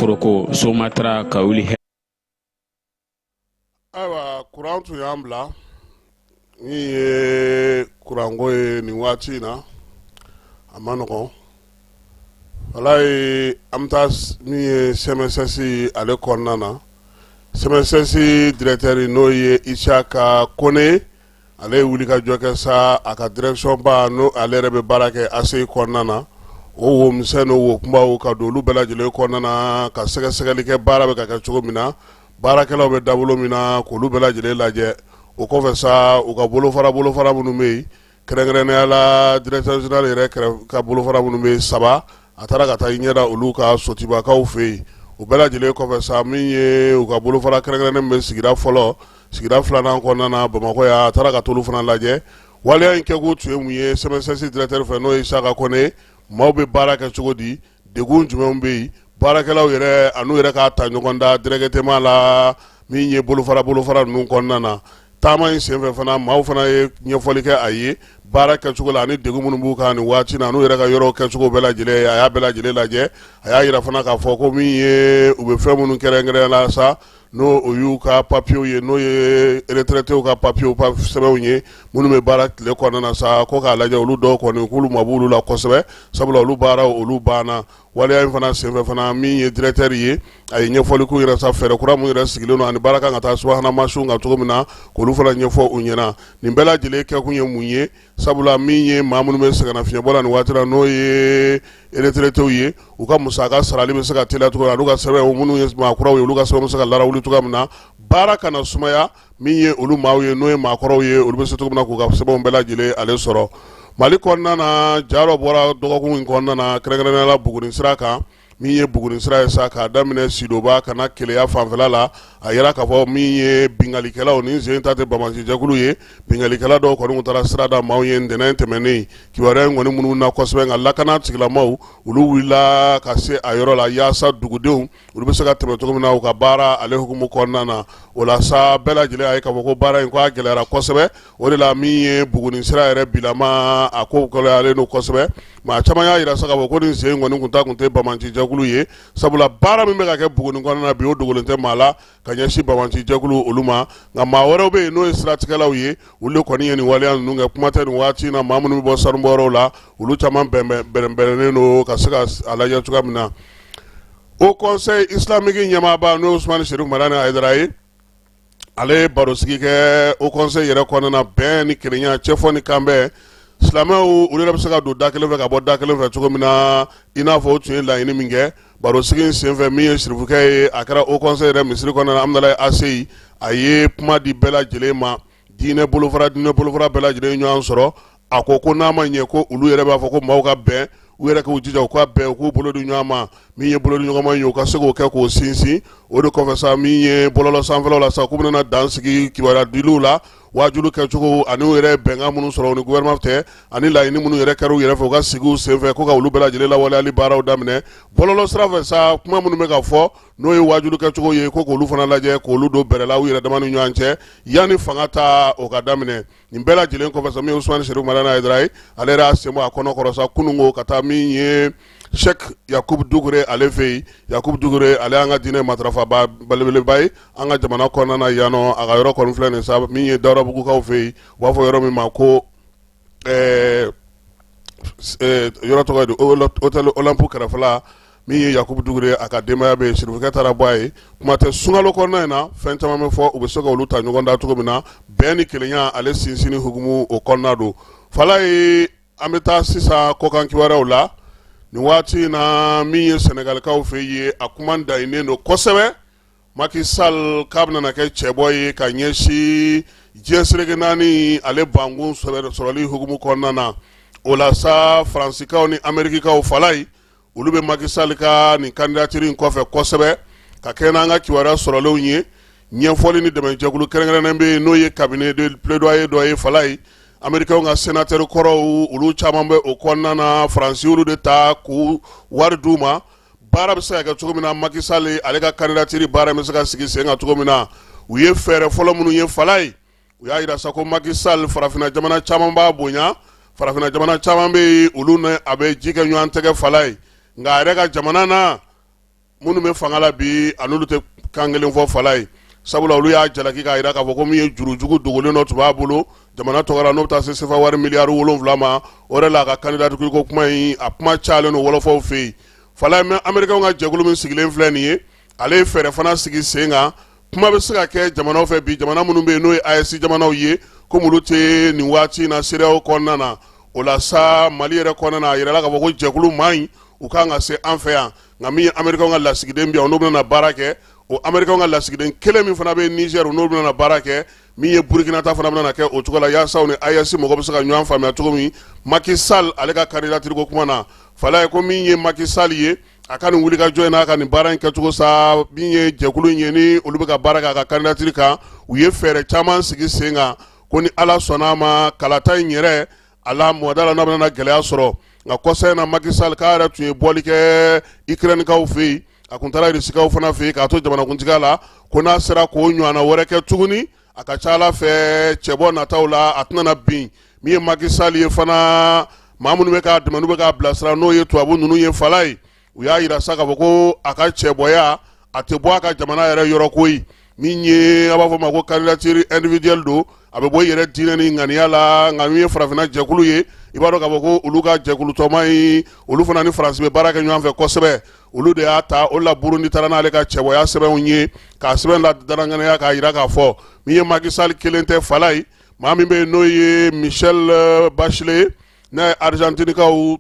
Foroko Somatra ka wuli. Ayiwa, kuran tun y'an bila. Min ye kuranko ye nin waati in na, a ma nɔgɔn walayi. An bɛ taa min ye CMSS ale kɔnɔna na. CMSS directeur, n'o ye Isaka Kone, ale ye wulikajɔ kɛ sa a ka direction ba, n'o ale yɛrɛ bɛ baara kɛ ACI kɔnɔna na, o wo misɛn n'o wo kunbaw, ka don olu bɛɛ lajɛlen kɔnɔna na ka sɛgɛsɛgɛli kɛ baara bɛ ka kɛ cogo min na, baarakɛlaw bɛ dabolo min na, k'olu bɛɛ lajɛlen lajɛ. O kɔfɛ sa, u ka bolofara minnu bɛ yen, kɛrɛnkɛrɛnnenya la directeur général yɛrɛ ka bolofara minnu bɛ yen saba, a taara ka taa i ɲɛda olu ka sotibakaw fɛ yen. O bɛɛ lajɛlen kɔfɛ sa, min ye u ka bolofara kɛrɛnkɛrɛnnen bɛ sigida fɔlɔ, sigida filanan kɔnɔna na Bamakɔ yan, a taara ka t'olu fana lajɛ. Waleya in kɛkun tun ye mun ye CMSS directeur fɛ, n'o ye Isaka Kone? Maaw bɛ baara kɛ cogo di? Degun jumɛnw bɛ yen baarakɛlaw yɛrɛ an'u yɛrɛ k'a ta ɲɔgɔn da directement la min ye bolofara ninnu kɔnɔna na? Taama in senfɛ fana, maaw fana ye ɲɛfɔli kɛ a ye baara kɛcogo la ani degun minnu b'u kan nin waati na, n'u yɛrɛ ka yɔrɔ kɛcogo bɛɛ lajɛlen, a y'a bɛɛ lajɛlen lajɛ. A y'a jira fana k'a fɔ ko min ye u bɛ fɛn minnu kɛrɛnkɛrɛn la sa, n'o o y'u ka papiyew ye, n'o ye retraitéw ka papiyew, sɛbɛnw ye minnu bɛ baara tile kɔnɔna na sa, ko k'a lajɛ olu dɔw kɔni, k'olu ma b'olu la kosɛbɛ, sabula olu baaraw olu banna. Waleya in fana senfɛ fana, min ye directeur ye, a ye ɲɛfɔli k'u yɛrɛ sa, fɛɛrɛ kura min yɛrɛ sigilen don ani baara kan ka taa subahana mansinw kan cogo min na, k'olu fana ɲɛfɔ u ɲɛna. Nin bɛɛ lajɛlen kɛkun ye mun ye? Sabula min ye maa minnu bɛ sɛgɛnnafiɲɛbɔ la nin waati la, n'o ye retraitéw ye, u ka musaka sarali bɛ se ka teliya cogo min na, n'u ka sɛbɛn minnu ye maa kuraw ye, olu ka sɛbɛn bɛ se ka larawuli cogoya min na, baara kana sumaya. Min ye olu maaw ye, n'o ye maakɔrɔw ye, olu bɛ se cogo min na k'u ka sɛbɛnw bɛɛ lajɛlen ale sɔrɔ. Mali kɔnɔna na, ja dɔ bɔra dɔgɔkun in kɔnɔna na, kɛrɛnkɛrɛnnenya la Buguni sira kan. Min ye Buguni sira ye sa, k'a daminɛ Sidoba ka na Keleya fanfɛla la, a yira k'a fɔ min ye binkalikɛlaw, nin sen ta tɛ banbaacijɛkulu ye, binkalikɛla dɔw kɔni taara sira da maaw ye ntɛnɛn tɛmɛnen. Kibaruya in kɔni minnu na kosɛbɛ, nka lakana tigilamaaw, olu wulila ka se a yɔrɔ la yaasa dugudenw olu bɛ se ka tɛmɛ cogo min na u ka baara ale hukumu kɔnɔna na. O la sa, bɛɛ lajɛlen a ye k'a fɔ ko baara in ko a gɛlɛyara kosɛbɛ. O de la, min ye Buguni sira yɛrɛ bilama, a ko gɛlɛyalen don kosɛbɛ. Maa caman y'a jira sa k'a fɔ ko nin sen kɔni kun ta kun tɛ banbaacijɛkulu ye, sabula baara min bɛ ka kɛ Buguni kɔnɔna na bi, o dogolen tɛ maa la ka ɲɛsin banbaacijɛkulu olu ma. Nka maa wɛrɛw bɛ yen, n'o ye siratigɛlaw ye, olu de kɔni ye nin waleya ninnu kɛ. Kuma tɛ nin waati in na, maa minnu bɛ bɔ sanubɔyɔrɔw la, olu caman bɛrɛnbɛrɛnnen don ka se ka a lajɛ cogoya min na. Haut Conseil islamique ɲɛmaaba, n'o ye Usumani Serifu Madani Hayidara ye, ale ye barosigi kɛ Haut Conseil yɛrɛ kɔnɔna na, bɛn ni kelenya, cɛfɔ ni kanbɛn, silamɛw olu yɛrɛ bɛ se ka don da kelen fɛ ka bɔ da kelen fɛ cogo min na, i n'a fɔ o tun ye laɲini min kɛ. Barosigi in senfɛ, min ye sirifukɛ ye, a kɛra Haut Conseil yɛrɛ misiri kɔnɔna na, Amudalayi ACI, a ye kuma di bɛɛ lajɛlen ma. Diinɛ bolofara bɛɛ lajɛlen ɲɔgɔn sɔrɔ. A ko ko n'a ma ɲɛ ko olu yɛrɛ b'a fɔ ko maaw ka bɛn, u yɛrɛ k'u jija u ka bɛn, u k'u bolo di ɲɔgɔn ma. Min ye bolo di ɲɔgɔn ma ye, u ka se k'o kɛ k'o sinsin. O de kɔfɛ sa, min ye bɔlɔlɔ sanfɛlaw la sa, k'u bɛna dan sigi kibaruya diliw la, waajuli kɛcogo ani u yɛrɛ bɛnkan minnu sɔrɔ u ni gouvernement cɛ, ani laɲini minnu yɛrɛ kɛra u yɛrɛ fɛ u ka sigiw senfɛ, ko ka olu bɛɛ lajɛlen lawaleyali baaraw daminɛ. Bɔlɔlɔ sira fɛ sa, kuma minnu bɛ ka fɔ, n'o ye waajuli kɛcogo ye, ko k'olu fana lajɛ, k'olu don bɛrɛ la u yɛrɛ dama ni ɲɔgɔn cɛ yanni fanga ta o ka daminɛ. Nin bɛɛ lajɛlen kɔfɛ sa, min ye Usumani Serifu Madani Hayidara ye, ale yɛrɛ y'a sen bɔ a kɔnɔ kɔrɔ sa kununko ka taa min ye Sɛki Yakubu Dukure ale fɛ yen. Yakubu Dukure, ale y'an ka diinɛ matarafaba belebeleba ye an ka jamana kɔnɔna na yan nɔ. A ka yɔrɔ kɔni filɛ nin sa, min ye Dawudabugukaw fɛ yen, u b'a fɔ yɔrɔ min ma ko yɔrɔ tɔgɔ ye di, hôtel Olympe kɛrɛfɛla. Min ye Yakubu Dukure, a ka denbaya bɛ yen. Sirifukɛ taara bɔ a ye. Kuma tɛ, sunkalo kɔnɔna in na, fɛn caman bɛ fɔ, u bɛ se ka olu ta ɲɔgɔn da cogo min na, bɛn ni kelenya ale sinsinni hukumu o kɔnɔna don. Fala ye, an bɛ taa sisan kɔkan kibaruyaw la nin waati in na. Min ye Sɛnɛgalikaw fɛ yen, a kuma dayinnen don kosɛbɛ. Macky Sall k'a bɛna kɛ cɛbɔ ye ka ɲɛsin diɲɛ seleke naani ale bankun sɔrɔli hukumu kɔnɔna na. O la sa, Faransikaw ni Amerikikaw, fala ye, olu bɛ Macky Sall ka nin candidature in kɔfɛ kosɛbɛ. Ka kɛ n'an ka kibaruya sɔrɔlenw ye, ɲɛfɔli ni dɛmɛjɛkulu kɛrɛnkɛrɛnnen bɛ yen, n'o ye cabinet de plaidoyer dɔ ye, fala ye, Américains ka sénateur kɔrɔw, olu caman bɛ o kɔnɔna na. Faransi olu de ta k'u wari d'u ma, baara bɛ se ka kɛ cogo min na, Macky Sall ale ka candidature baara bɛ se ka sigi sen kan cogo min na. U ye fɛɛrɛ fɔlɔ minnu ye, fala ye, u y'a jira sa ko Macky Sall, farafinna jamana caman b'a bonya, farafinna jamana caman bɛ yen, olu ni a bɛ ji kɛ ɲɔgɔn tɛgɛ, fala ye. Nka a yɛrɛ ka jamana na Minnu bɛ fanga la bi, a n'olu tɛ kan kelen fɔ, Falaye. Sabula olu y'a jalaki k'a jira k'a fɔ ko min ye jurujugu dogolen dɔ tun b'a bolo jamana tɔgɔ la, n'o bɛ taa se sefa wari miliyari 7 ma. O yɛrɛ la, a ka candidature ko kuma in, a kuma cayalen don wɔlɔfɔw fɛ yen, Falaye. Mais Américains ka jɛkulu min sigilen filɛ nin ye, ale ye fɛɛrɛ fana sigi sen kan. Kuma bɛ se ka kɛ jamanaw fɛ bi, jamana minnu bɛ yen n'o ye AES jamanaw ye, komi olu tɛ nin waati in na CEDEAO kɔnɔna na. O la sa, Mali yɛrɛ kɔnɔna na, a yirala k'a fɔ ko jɛkulu maa in, u kan ka se an fɛ yan. Nka min ye Américains ka lasigiden bi yan, n'o bɛna baara kɛ, o Américains ka lasigiden kelen min fana bɛ Niger, n'o bɛna baara kɛ, min ye Burkina ta fana bɛna kɛ o cogo la, yaasa u ni AES mɔgɔ bɛ se ka ɲɔgɔn faamuya cogo min Macky Sall ale ka candidature ko kuma na. Falaye, ko min ye Macky Sall ye, a ka nin wulikajɔ in n'a ka nin baara in kɛcogo sa, min ye jɛkulu in ye ni olu bɛ ka baara kɛ a ka candidature kan, u ye fɛɛrɛ caman sigi sen kan ko ni Ala sɔnna a ma, kalata in yɛrɛ a la mɔda la, n'a bɛna gɛlɛya sɔrɔ. Nka kɔsa in na, Macky Sall k'a yɛrɛ tun ye bɔli kɛ Ukrainekaw fɛ yen, a tun taara Rusikaw fana fɛ yen k'a to jamanakuntigiya la, ko n'a sera k'o ɲɔgɔnna wɛrɛ kɛ tuguni, a ka ca Ala fɛ, cɛbɔ nataw la, a tɛna bin. Min ye Macky Sall ye fana, maa minnu bɛ k'a dɛmɛ, n'u bɛ k'a bilasira, n'o ye tubabu ninnu ye, Falaye, u y'a jira sa k'a fɔ ko a ka cɛbɔya, a tɛ bɔ a ka jamana yɛrɛ yɔrɔ koyi. Min ye a b'a fɔ ma ko candidature individuelle don, a bɛ bɔ i yɛrɛ diinɛ ni ŋaniya la. Nka min ye farafinna jɛkulu ye, i b'a dɔn k'a fɔ ko olu ka jɛkulu tɔma in, olu fana ni Faransi bɛ baara kɛ ɲɔgɔn fɛ kosɛbɛ. Olu de y'a ta o la. Burundi taara n'ale ka cɛbɔya sɛbɛnw ye, k'a sɛbɛn la daraŋaniya, k'a jira k'a fɔ min ye Macky Sall kelen tɛ, Falaye. Maa min bɛ yen n'o ye Michelle Bachelet, n'a ye Argentinikaw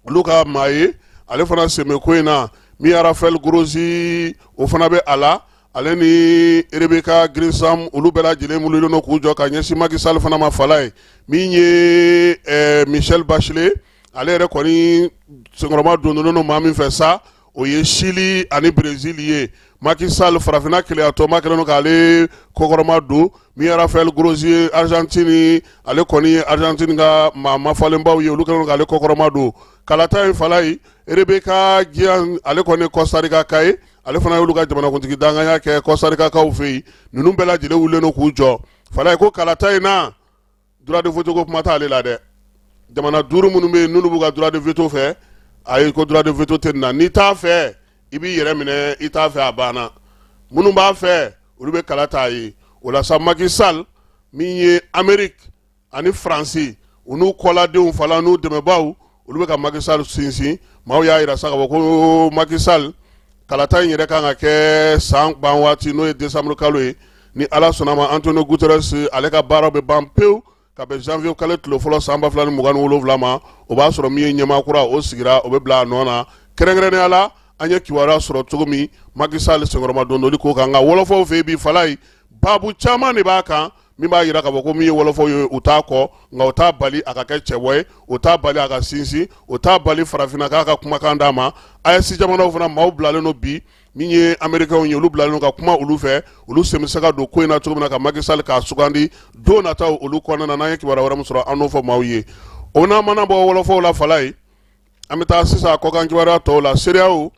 olu ka maa ye, ale fana sen bɛ ko in na. Min ye Rafael Grossi, o fana bɛ a la, ale ni Rebecca Grinsam, olu bɛɛ lajɛlen wulilen don k'u jɔ ka ɲɛsin Macky Sall fana ma, Falaye. Min ye Michelle Bachelet, ale yɛrɛ kɔni senkɔrɔma donnen don maa min fɛ sa, o ye Chili ani Brésil ye. Macky Sall, farafinna kelenyatɔnba kɛlen don k'ale kɔkɔrɔma don. Min ye Rafael Grossi ye Argentine, ale kɔni ye Argentine ka maa mafalenbaw ye, olu kɛlen don k'ale kɔkɔrɔma don kalata in, Falaye. Rebecca Gian, ale kɔni Costa Rica ka ye, ale fana y'olu ka jamanakuntigi danganya kɛ Costa Rica kaw fɛ yen. Ninnu bɛɛ lajɛlen wulilen don k'u jɔ, Falaye, ko kalata in na, droit de veto ko kuma t'ale la dɛ. Jamana duuru minnu bɛ yen n'olu b'u ka droit de veto fɛ, ayi, ko droit de veto tɛ nin na. N'i t'a fɛ, i b'i yɛrɛ minɛ, i t'a fɛ, a banna. Minnu b'a fɛ, olu bɛ kala t'a ye. O la sa, Macky Sall, min ye Amérique ani Faransi, u n'u kɔladenw fala n'u dɛmɛbaaw, olu bɛ ka Macky Sall sinsin. Maaw y'a jira sa k'a fɔ ko Macky Sall, kalata in yɛrɛ kan ka kɛ san ban waati, n'o ye décembre kalo ye. Ni Ala sɔnna ma, Antonio Guterres ale ka baara bɛ ban pewu ka bɛn janvier kalo tile fɔlɔ san 2027 ma. O b'a sɔrɔ min ye ɲɛmaa kura o sigira, o bɛ bila a nɔ na. Kɛrɛnkɛrɛnnenya la, an ye kibaruya sɔrɔ cogo min Macky Sall senkɔrɔma dondoli ko kan. Nka wɔlɔfɔw fɛ bi, Falaye, baabu caman de b'a kan min b'a jira k'a fɔ ko min ye wɔlɔfɔw ye, u t'a kɔ. Nka o t'a bali a ka kɛ cɛbɔ ye, o t'a bali a ka sinsin, o t'a bali farafinna k'a ka kumakan d'a ma. AES jamanaw fana maaw bilalen don bi. Min ye Américains ye, olu bilalen don ka kuma olu fɛ, olu sen bɛ se ka don ko in na cogo min na ka Macky Sall k'a sugandi don nataw olu kɔnɔna na. N'an ye kibaruya wɛrɛ min sɔrɔ, an n'o fɔ maaw ye. O n'a mana bɔ wɔlɔfɔw la, Falaye, an bɛ taa sisan kɔkan kibaruya tɔw la. CEDEAO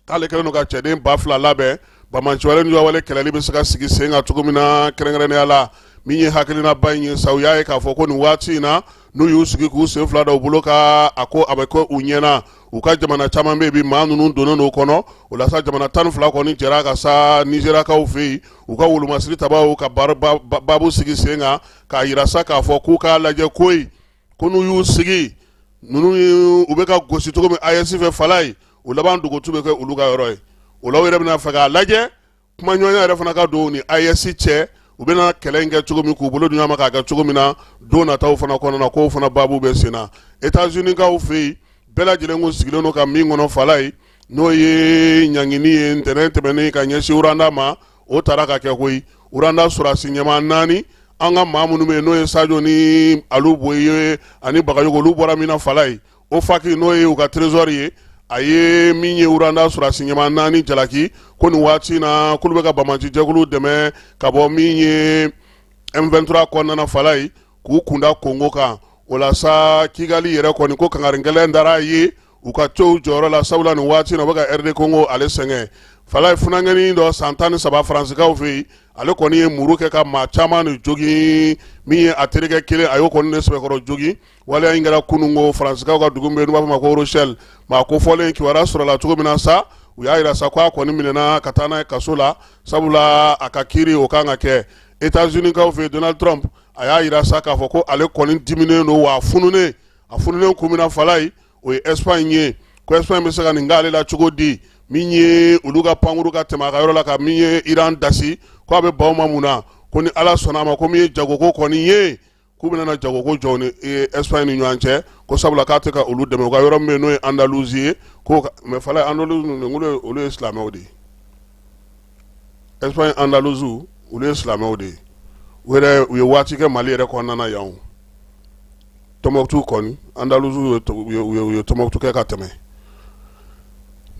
k'ale kɛlen don ka cɛden 2000 labɛn, banbaanciwale ni wale kɛlɛli bɛ se ka sigi sen kan cogo min na. Kɛrɛnkɛrɛnnenya la, min ye hakilinaba in ye sa, u y'a ye k'a fɔ ko nin waati in na, n'u y'u sigi k'u sen fila da u bolo ka a ko a bɛ kɛ u ɲɛna, u ka jamana caman bɛ yen bi, maa ninnu donnen don o kɔnɔ. O la sa, jamana 12 kɔni jɛra ka sa Nizeriyakaw fɛ yen, u ka wolomasiri tabaw ka baabu sigi sen kan, k'a jira sa k'a fɔ k'u k'a lajɛ koyi, ko n'u y'u sigi ninnu, u bɛ ka gosi cogo min AES fɛ, Falaye, o laban dogotu bɛ kɛ olu ka yɔrɔ ye. O la, u yɛrɛ bɛna fɛ k'a lajɛ, kumaɲɔgɔnya yɛrɛ fana ka don ni AES cɛ, u bɛna kɛlɛ in kɛ cogo min, k'u bolo di ɲɔgɔn ma k'a kɛ cogo min na don nataw fana kɔnɔna na, k'o fana baabu bɛ sen na. États-Unis kaw fɛ yen, bɛɛ lajɛlen kun sigilen don ka min kɔnɔ, Falaye, n'o ye ɲangini ye ntɛnɛn tɛmɛnen ka ɲɛsin Rwanda ma, o taara ka kɛ koyi. Rwanda sɔrɔdasi ɲɛmaa naani, an ka maa minnu bɛ yen n'o ye Sadio ni Alu Boye ani Bagayogo, olu bɔra min na, Falaye, OFAC, n'o ye u ka trésor ye, a ye min ye Rwanda sɔrɔdasi ɲɛmaa naani jalaki ko nin waati in na, k'olu bɛ ka banbaanci jɛkulu dɛmɛ ka bɔ min ye M23 kɔnɔna na, Falaye, k'u kunda Kongo kan. O la sa, Kigali yɛrɛ kɔni ko kangari gɛlɛn dara a ye u ka to u jɔyɔrɔ la, sabula nin waati in na, u bɛ ka RD Congo ale sɛgɛn, Falaye. Funankɛnin dɔ san 13 Faransikaw fɛ yen, ale kɔni ye muru kɛ ka maa caman de jogin. Min ye a terikɛ kelen, a y'o kɔni de sɛbɛkɔrɔ jogin. Waleya in kɛra kununko Faransikaw ka dugu min bɛ yen n'u b'a fɔ ma ko Rochelle. Maa kofɔlen, kibaruya sɔrɔla cogo min na sa, U y'a jira sa ko a kɔni minɛna ka taa n'a ye kaso la, sabula a ka kiiri o kan ka kɛ États-Unis kaw fɛ. Donald Trump a y'a jira sa k'a fɔ ko ale kɔni diminen don, wa a fununen, a fununen kun min na, Falayi, o ye Espagne ye, ko Espagne bɛ se ka nin k'ale la cogo di? Min ye olu ka pankuru ka tɛmɛ a ka yɔrɔ la, ka min ye Iran dasi, ko a bɛ ban o ma mun na? Ko ni Ala sɔnna a ma, ko min ye jagoko kɔni ye, k'u bɛna na jagoko jɔ ni Espagne ni ɲɔgɔn cɛ, ko sabula k'a tɛ ka olu dɛmɛ u ka yɔrɔ min bɛ yen, n'o ye Andalousie ye. Ko mais Falayi, Andalousie ninnu, olu ye silamɛw de ye. Espagne Andalousie, olu ye silamɛw de ye. U yɛrɛ, u ye waati kɛ Mali yɛrɛ kɔnɔna na yan. Tɔnbɔkutu kɔni, Andalousie, u ye Tɔnbɔkutu kɛ ka tɛmɛ.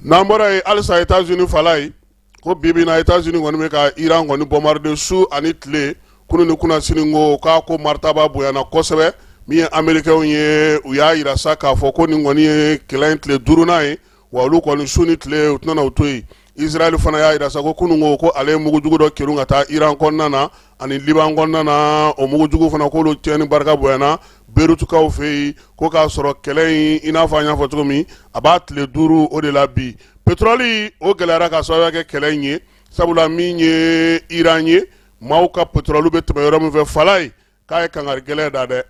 N'an bɔra yen halisa, États-Unis, Falayi, ko bi bi in na, États-Unis kɔni bɛ ka Iran kɔni bombarder su ani tile. Kunun ni kunasini, ko k'a ko maritaba bonyana kosɛbɛ. Min ye Américains ye, u y'a jira sa k'a fɔ ko nin kɔni ye kɛlɛ in tile duurunan ye, wa olu kɔni, su ni tile, u tɛna u to yen. Israël fana y'a jira sa ko kunun ko ale ye mugujugu dɔ kerun ka taa Iran kɔnɔna na ani Liban kɔnɔna na. O mugujugu fana, k'olu tiɲɛni barika bonyana Beyrouthkaw fɛ yen. Ko k'a sɔrɔ kɛlɛ in, i n'a fɔ an y'a fɔ cogo min, a b'a tile 5 o de la bi. Pétrole o gɛlɛyara ka sababu kɛ kɛlɛ in ye, sabula min ye Iran ye, maaw ka pétrole bɛ tɛmɛ yɔrɔ min fɛ, Falayi, k'a ye kangari gɛlɛn da dɛ,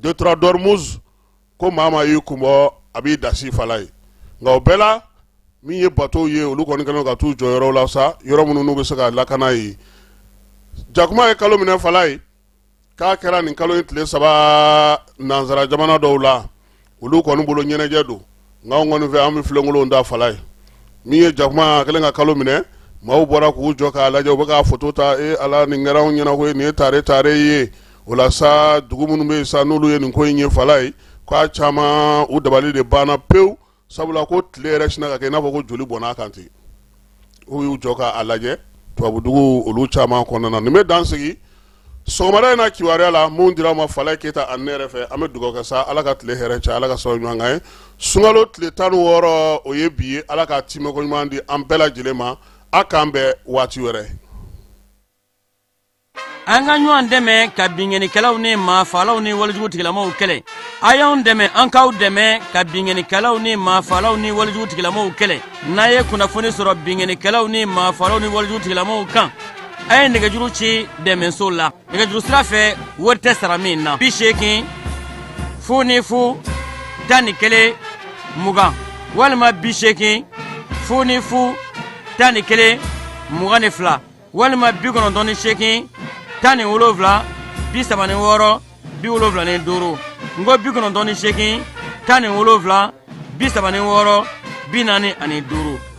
détroit d'Ormuz, ko maa maa y'i kun bɔ, a b'i dasi, Falayi. Nka o bɛɛ la, min ye bateau ye, olu kɔni kɛlen ka t'u jɔ yɔrɔ la sa, yɔrɔ minnu n'u bɛ se ka lakana ye. Jakuma ye kalo minɛ, Falayi, k'a kɛra nin kalo in tile 3 nansara jamana dɔw la. Olu kɔni bolo, ɲɛnajɛ don, nka anw kɔni fɛ, an bɛ filenkolon da, Falayi. Min ye jakuma kɛlen ka kalo minɛ, maaw bɔra k'u jɔ k'a lajɛ, u bɛ k'a foto ta. E Ala, nin kɛra anw ɲɛna ko nin ye tare tare ye. O la sa, dugu minnu bɛ yen sa, n'olu ye nin ko in ye, Falayi, k'a caman u dabali de banna pewu, sabula ko tile yɛrɛ sinna ka kɛ i n'a fɔ ko joli bɔnna a kan ten. U y'u jɔ k'a lajɛ tubabudugu olu caman kɔnɔna na. Nin bɛ dan sigi sɔgɔmada in na kibaruya la mun dira ma Falayi Keyita ani ne yɛrɛ fɛ. An bɛ dugawu kɛ sa, Ala ka tile hɛrɛ caya, Ala ka sababu ɲuman k'an ye. Sunkalo tile 16, o ye bi ye. Ala ka timɛko ɲuman di an bɛɛ lajɛlen ma. A k'an bɛn waati wɛrɛ. An ka ɲɔgɔn dɛmɛ ka binkannikɛlaw ni maafaalaw ni walejugu tigilamaw kɛlɛ. A y'anw dɛmɛ, an k'aw dɛmɛ ka binkannikɛlaw ni maafaalaw ni walejugu tigilamaw kɛlɛ. N'a ye kunnafoni sɔrɔ binkannikɛlaw ni maafaalaw ni walejugu tigilamaw kan, a ye nɛgɛjuru ci dɛmɛso la nɛgɛjuru sira fɛ, wari tɛ sara min na: 80 00 11 20 walima 80 00 11 22 walima 98 17 36 75. N ko 98 17 36 45.